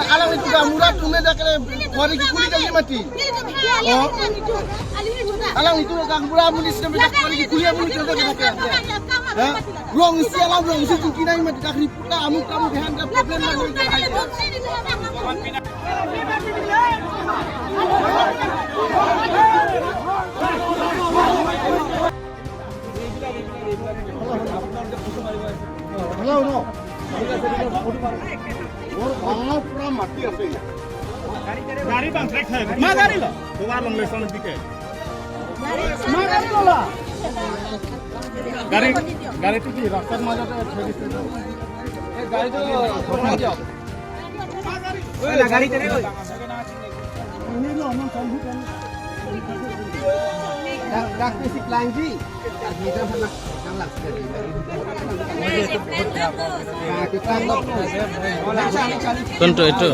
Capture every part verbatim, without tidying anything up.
Alang itu gamuda tume dak le kuari kikuli kali mati. Oh. Alang itu gamuda amun isi tume dak kuari kikuli amun itu dak kena kena. Ha? Rong isi alang rong isi tingki nai mati dak riput dak amuk amuk han dak problem mati. Hello, no. Or, or pura mati ase. গাড়ী বাং ব্ৰেক খাই। মা গাড়ী ল। তোমার long lesson দিকে। মা গাড়ী ল। গাড়ী, গাড়ীটো কি ৰাস্তাত মাজতে থৈ দিছে? এই গাড়ীটো ঘূৰাই দিয়ক। Oi, la gari tere, oi. Dak, dak, si Klangji. Konto itu.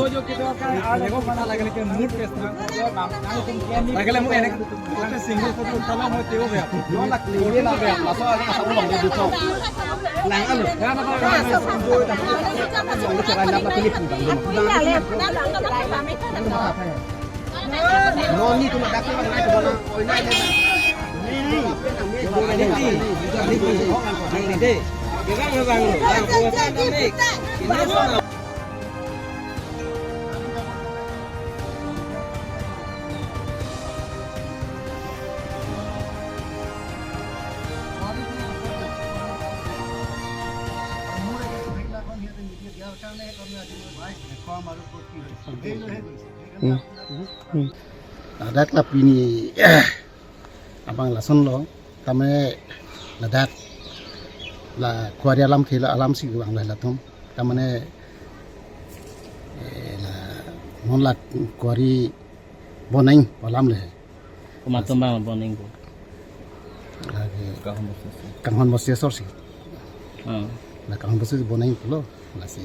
Ladak la pini abang lasonlo, tame ladak la kuari alam khela alam si abang la latum, tamane, eh, la non la kuari boneng alam le. Komat atum abang boneng ko? Lake Kanghon Bose asor si. Ah. La Kanghon Bose boneng pulo. Lasi,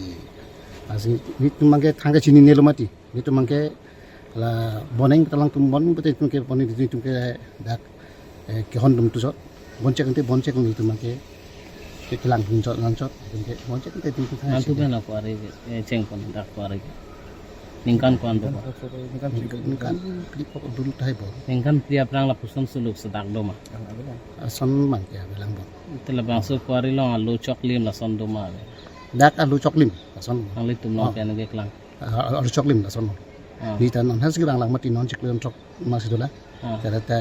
lasi netum abangke thangke chininelo mati. Netum abangke la boneng ta alangtum boneng pute netum ke boneng netum ke dak, eh, kehon atum tu chot. Bonchek ante bonchek netum abangke. Ke kelang pun chot lang chot, ke mon chek te tingki thang. Antu si. Kan aku ari ke, eh, cheng pon dak aku ari ke. Ningkan ko-an do ko? Ningkan phli pok dulu tahai bo. Ningkan phli aphrang lapuson suluk sedak do ma? Ason abangke avelang bo. Te labangso kuari along alu choklim lason do ma ave? Dak alu choklim lason. Nanglitum along. Oh. Pen ke kelang. Ah, alu choklim lason. Ah. Ni tan non has kelang lang mati non chiklo chok. Masih dola. Ah. Kada ta,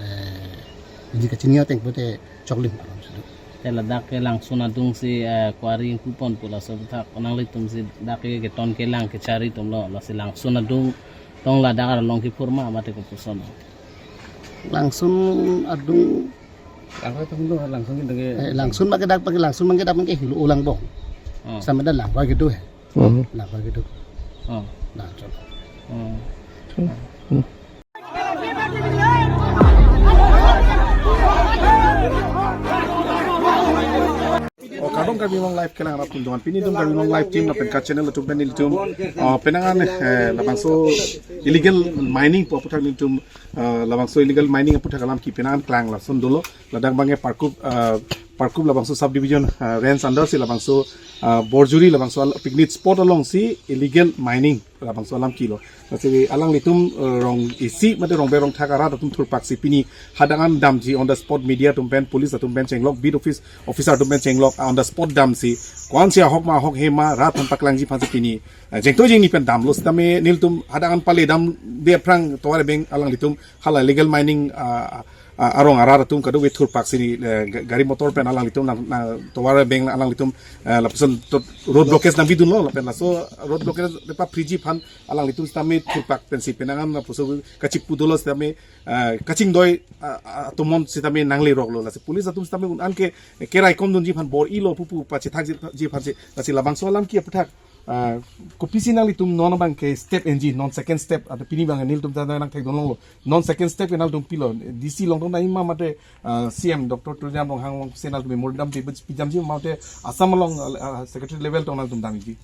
eh, ini kachini ateng pute choklim alam sudu. Te ladak ke langsun adung si, eh, kuari ingkupon pu laso aputhak nanglitum si dak ke keton kelang kechari atumlo, lasi langsun adung tong ladak arlong kephur ma mate kopuson? Langsun adung. Langsun adung do, langsun ke denge. Eh, langsun abangke dak abangke langsun abangke dak abangke hilo ulang bong. Ah. Sampai dak langwa gitu he. Hmm. Langwa gitu. Oh. Nah, coba. Oh. Hmm. Oh, kardom Karbi Anglong Live kelang rap tum dungan. Pini atum Karbi Anglong Live team lapen ka channel atum pen nelitum, oh, penang an, eh, labangso illegal mining pu aputhak nelitum, eh, labangso illegal mining aputhak alam kepi penang an kelang lason dolo. Ladak abangke Parkup, eh, Parkup labangso subdivision, eh, range under si labangso, eh, Borjuri labangso al-, picnic spot along si illegal mining labangso alam kilo. Lasi alanglitum, eh, rong isi mate rong berong thak arat atum thurpak si pini hadak an damji on the spot media atum pen, police atum pen chenglok, beat office officer atum pen chenglok on the spot damsi ko-an si ahok ma ahok he ma rat aphan paklangji aphan si pini, eh, jengtoi jengni pen damlo sitame nelitum hadak an pale damde aphrang tovar abeng alanglitum hala illegal mining, ah, ah, arong arat atum kadokave thurpak si, eh, ga-, gari motor pen alanglitum nang, nang tovar abeng alanglitum, eh, lapuson to road blockage nangpidunlo lapen laso road blockage pepaphriji aphan alanglitum sitame thurpak pensi penang an lapuson kachipu dolo sitame, eh, kachingdoi, ah, ah, atomon sitame nangleroklo, lasi police atum sitame un-an ke keraikom dunji aphan bor-ilo pupu pachethakji aphan si, lasi labangso alam ke aputhak Ah, kopisi nanglitum non abang ke step enji, non second step, atau pini abang nelitum ta nangthekdun longlo. Non second step ke nanglitum pilo, D C along tong nai ma mate, ah, C M Doctor Tuliram Ronghang along si nanglitum memorandum pi, pijamji mate Assam along, ah, secretary level tong nanglitum damji.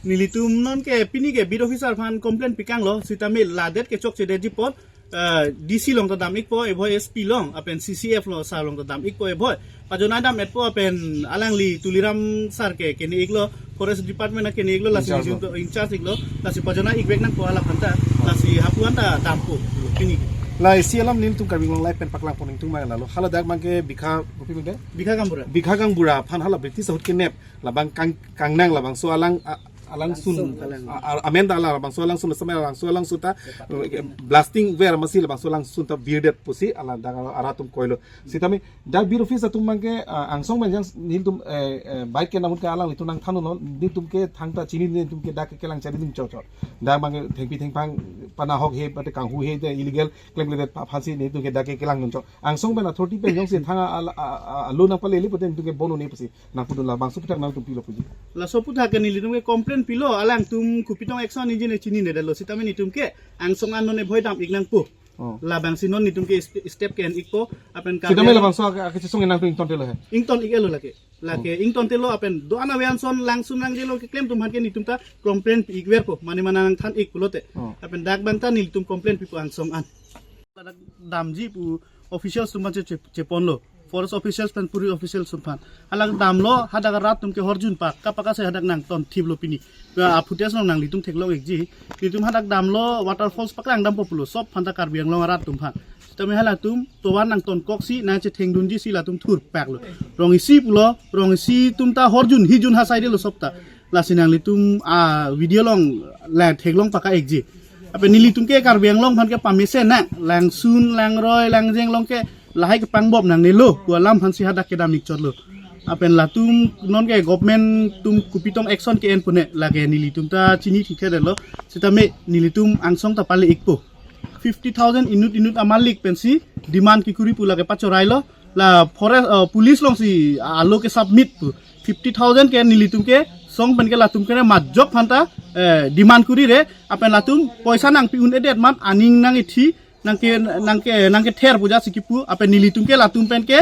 Nelitum non ke pini ke beat officer aphan complaint pikanglo, sitame ladet ke chokchedetji apot, eh, D C along ta dam-ikpo, ebhoi S P along, apen C C F along sir along ta dam-ikpo, ebhoi. Pajonai dam-etpo apen alangli Tuliram sir ke kene-iklo, forest department kene-iklo, lasi in charge lo, in charge iklo, lasi pajonai-ikvek nangpo hala aphanta, lasi hapu-an ta dampo, pini. La isi alam nelitum Karbi Anglong Live pen paklangpon ingtung mang lalo. Hala dak abang ke bikha, kopi mende? Bikha Gaonbura. Bikha Gaonbura aphan hala British ahut kenep, labang kang, kangnang labangso alang, a-, alangsun, alangsun, alang. A-, a-, amen ta la labangso alangsun, sampai labangso alangsun ta, eh, blasting ver masi labangso alangsun ta virdet pusi hala dak arat atum koilo. Sitame dak beat officer atum abang ke, ah, angsong pen jang nelitum, eh, eh, bike ke nahut ke alanglitum nangthanlo, nelitum ke thangta chini, nelitum ke dak ke kelang chari dun chok chok. Dak abang ke thengpi thengphang panahok he, pate kanghu he, te illegal klemkledet aphansi nelitum ke dak ke kelang dun chok. Angsong pen authority pen jongsi thang a, a, a, a, alo nangpalele pute nelitum ke bon un-e pusi nangpudun, labangso aphuthak nanglitum pilo puji. Laso aphuthak ke nelitum ke complaint pilo, alangtum kopi tong action ningje ne chininedetlo, sitame nelitum ke angsong an non ebhoi dam-ik nangpo. Oh. Labangsi non nelitum ke st-, step ke en-ikpo, apen sitame Karbi labangso ake, ake chesong nanglitum ingtontelo he. Ington-ik-etlo lake. Lake, oh, ingtontelo apen do-an ave anson langsun langjelo keklem atum aphan ke nelitum ta complaint pi-ikverpo, mane mane nangthan-ik pulote. Oh. Apen dak abang ta nelitum complaint pipo angsong an. Ladak damji pu officials atum aphan che, che, cheponlo. Forest officials pen puri officials atum aphan. Hala damlo, hadak arat atum ke horjun pak, kapakase hadak nangtonthiplo pini. Ya, a footage along nanglitum theklong-ikji. Nelitum hadak damlo, waterfalls paklang dampo pulo, sop aphanta Karbi Anglong arat atum aphan. Sitame halatum tovar nangtonkoksi, nangchethengdunji si latum thurpaklo. Rong isi pulo, rong isi atum ta horjun, hijun ha saidelo sop ta. Lasi nanglitum a video along la theklong paka-ikji. Apen nelitum ke Karbi Anglong aphan ke pamesen nang, langsun, langroi, langjeng along ke lahai kepangbop nangnelo, pu alam aphansi hadak kedam-ikchotlo. Apen latum non ke government atum kopi tong action ke-en pune, lake nelitum ta chinithekthedetlo. Sitame nelitum angsong ta pale-ikpo. Fifty thousand inut inut amalik pensi demand kekuri pu lake pachorailo. La forest, uh, police alongsi alo ke submit pu. Fifty thousand ke nelitum ke song pen ke latum ke majok aphanta, eh, demand kurire, apen latum poisa nangpi un-edet amat aning nang-ithi, nangke, nangke, nangkether pu jatsi kipu, apen nelitum ke latum pen ke,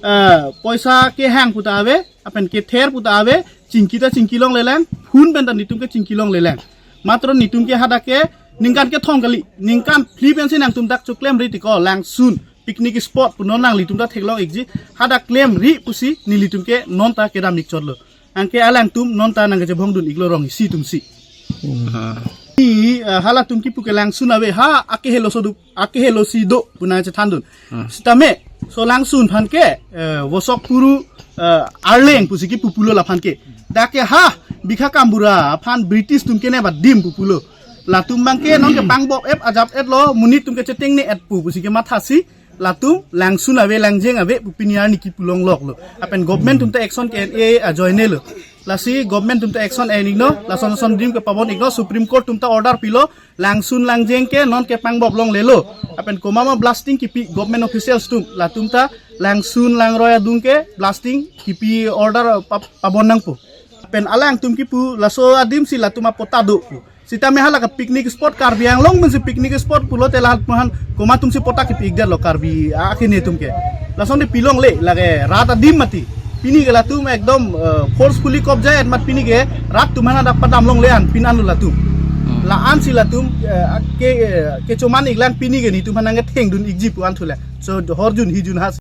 eh, poisa kehang pu ta ave, apen kether pu ta ave, chingki ta chingki longlelang, phun pen ta nelitum ke chingki longlelang. Matro nelitum ke hadak ke ningkan kethom kali, ningkan phli pensi nangtum dak choklemri tiko, langsun picnic spot pu non nanglitum ta theklong-ikji, hadak klemri pusi nelitum ke non ta kedam-ikchotlo. Anke alangtum non ta nangkechebongdun-iklo rong isi atumsi. Hmm. Ah. Ni, eh, halatum kipu ke langsun ave, ha akehelo sodup, akehelo si do pu nangchethandun. Hmm. Sitame so langsun aphan ke, eh, Vosok Puru, eh, Arleng pusi kipu pulo laphan ke. Dak ke ha Bikha Gaonbura aphan British atum kenep adim pu pulo. Latum abang ke non kepangbop-ep ajap-etlo, monit atum ke chetengne-et pu pusi kemathasi, latum langsun ave, langjeng ave pu pini arni kipu longloklo. Apen government atum ta action ke-en-e ajoinelo. Lasi government atum ta action en-iknon, lason son adim ke pabon-iknon, Supreme Court atum ta order pilo, langsun langjeng ke non kepangbop longlelo. Apen komat ma blasting kipi government officials atum, latum ta langsun langroi adung ke blasting kipi order pa-, pabon nangpo. Apen alangtum kipu laso adimsi latum apatta do pu. Sitame hala ke picnic spot, Karbi Anglong pensi picnic spot pulote lahat aphan komat atumsi patta kipi-ikdetlo Karbi akehene atum ke. Lason de pilongle, lake rat adim mati. Pini ke latum ekdom, eh, forcefully kobja-et amat pini ke rat atum aphan hadak padam longle an pin anlo latum. Hmm. La-ansi latum, eh, ke, eh, kechoman-iklang pini ke nelitum aphan nangkethengdun-ikji pu an thule. So horjun hijun ha.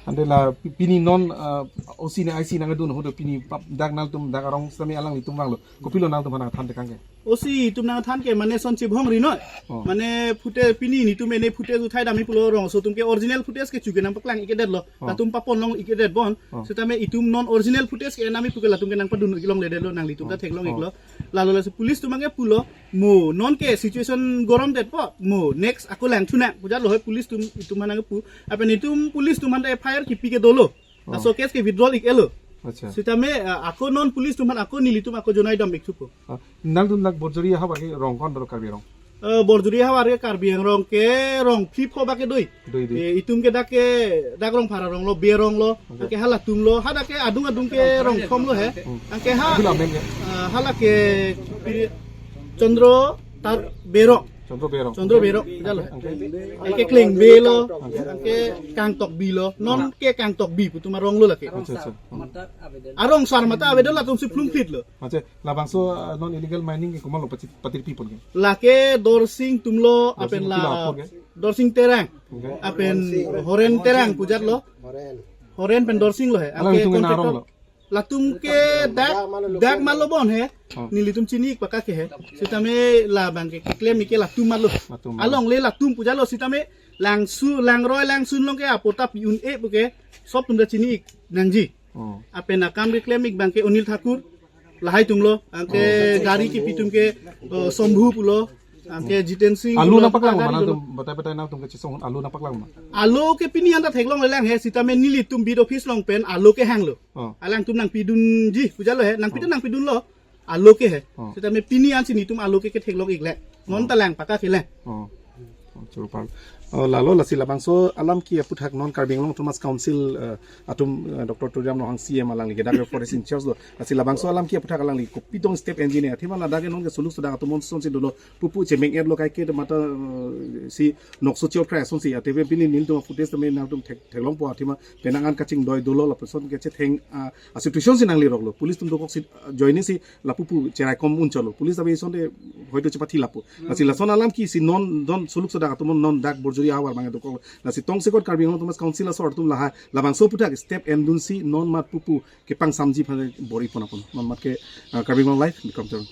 Ante la pi-, pini non, eh, O C ne I C nangdun ahut pini pap dak nangtum dak arong sitame alanglitum vanglo. Kopilo nangtum aphan nangthan tekang ke? O C atum nangthan ke mane son chebongri noi. Oh. Mane footage pini nelitum ene footage uthai damji pulo rongso atum ke original footage ke chuke nangpaklang-ik-edetlo. Oh. Latum papon long-ik-edet bon. Oh. Sitame itum non original footage ke-en damji pu ke latum ke nangpadun-ik longledetlo, nanglitum ta, oh, theklong-iklo. Oh. Lalo lasi police atum abang ke pulo, mo non ke situation gorom-det po, mo next ako langthu nang pu jatlo hoi police atum, itum aphan nangpu. Apen itum police atum aphan ta F I R kipi ke dolo. Oh. Laso case ke withdraw-ik-etlo. Acha. Sitame, ah, ako non police atum aphan ako nelitum ako jonai dam-ik thupo. Ah, nangtum dak Borjori ha bagi rong kon dolo Karbi Anglong? Eh, Borjuri havar ke Karbi Anglong ke rong phli pho ba ke doi. Doi, doi. Eh, itum ke dak ke dak Rongphar arong lo, Bey arong lo, Okay. anke halatum lo, hadak ke adung adung ke rong thom lo he. Hmm. Anke ha, Adu lamen ke? eh, hala ke Piri Chandra Tar Bey arong. Chandra Bey arong. Chandra Bey arong, jalo. Okay. Anke Kleng Bey lo, Okay. anke Kangtok Bey lo, non Okay. ke Kangtok Bey pu atum arong lo lake. Acha, acha. Hmm. Arong sar mata avedon latum si plum phlit lo. Acha, labangso, uh, non illegal mining ke komat lo pati, patir pi pon ke? Lake Dorsing atum lo, Dorsing apen atum la lo, okay. Dorsing Terang. Okay. Apen Horen Terang pu jat lo. Horen pen Dorsing lo he. Alang Anke itum ke contractor arong lo? Latum ke dak, dak malo bon he. Oh. Nelitum chini ik paka ke he. Sitame labang ke keklem ik ke latum malo. Latum malo. Along le latum pu jat lo sitame langsu, langroi langsun along ke apota pi un-e pu ke. Sop atum ta chini ik nangji. Oh. Apen akam keklem ik abang ke Anil Thakur, lahai atum lo, anke Oh. gari kepi atum ke, oh, Sombhu pulo, anke Jiten Singh Alu pulo, nangpaklang ma, kadang nang dolo. Atum batai batai nangtum kachesong alu nangpaklang ma? Alu ke pini an ta theklongle lang he, sitame nelitum beat office along pen alu kehang lo. Oh. Alangtum nangpidunji pu jat lo he, nangpidun Oh. nangpidun lo. Alu ke he. Oh. Sitame pini an si nelitum alu ke ketheklong ik le. Non Oh. ta lang paka ke le. Oh. Oh, choro pal. Oh, lalo lasi labangso alam ke aputhak non Karbi Anglong Autonomous Council, eh, atum, eh, Doctor Tuliram Ronghang C E M alangli ke dak forest in charge lo. Lasi labangso alam ke aputhak alangli kopi dong step enjine. Athema ladak ke non ke suluk sodak atum monson si dolo pupu chemeng et lo kaike mata, eh, si nokso chio prai ason si. Athema pini nelitum footage tame nangtum thek, theklongpo athema penang an kachingdoi dolo lapuson ke chetheng, ah, a situation si nanglirok lo. Police atum dokok si, ah, joine si lapu pu cherai kom un cholo. Police abe ison de hoito chepathi lapu. Lasi lason alam ke si non don suluk sodak atum non dak Borjuri havar abang dokok. Lasi tongsekot Karbi Anglong Autonomous Council asor atum lahai labangso aputhak step endun si non mat pupu kepangsamji aphan bor-i pon apon. Non mat ke, ah, Karbi Anglong Live, Bikram Teron.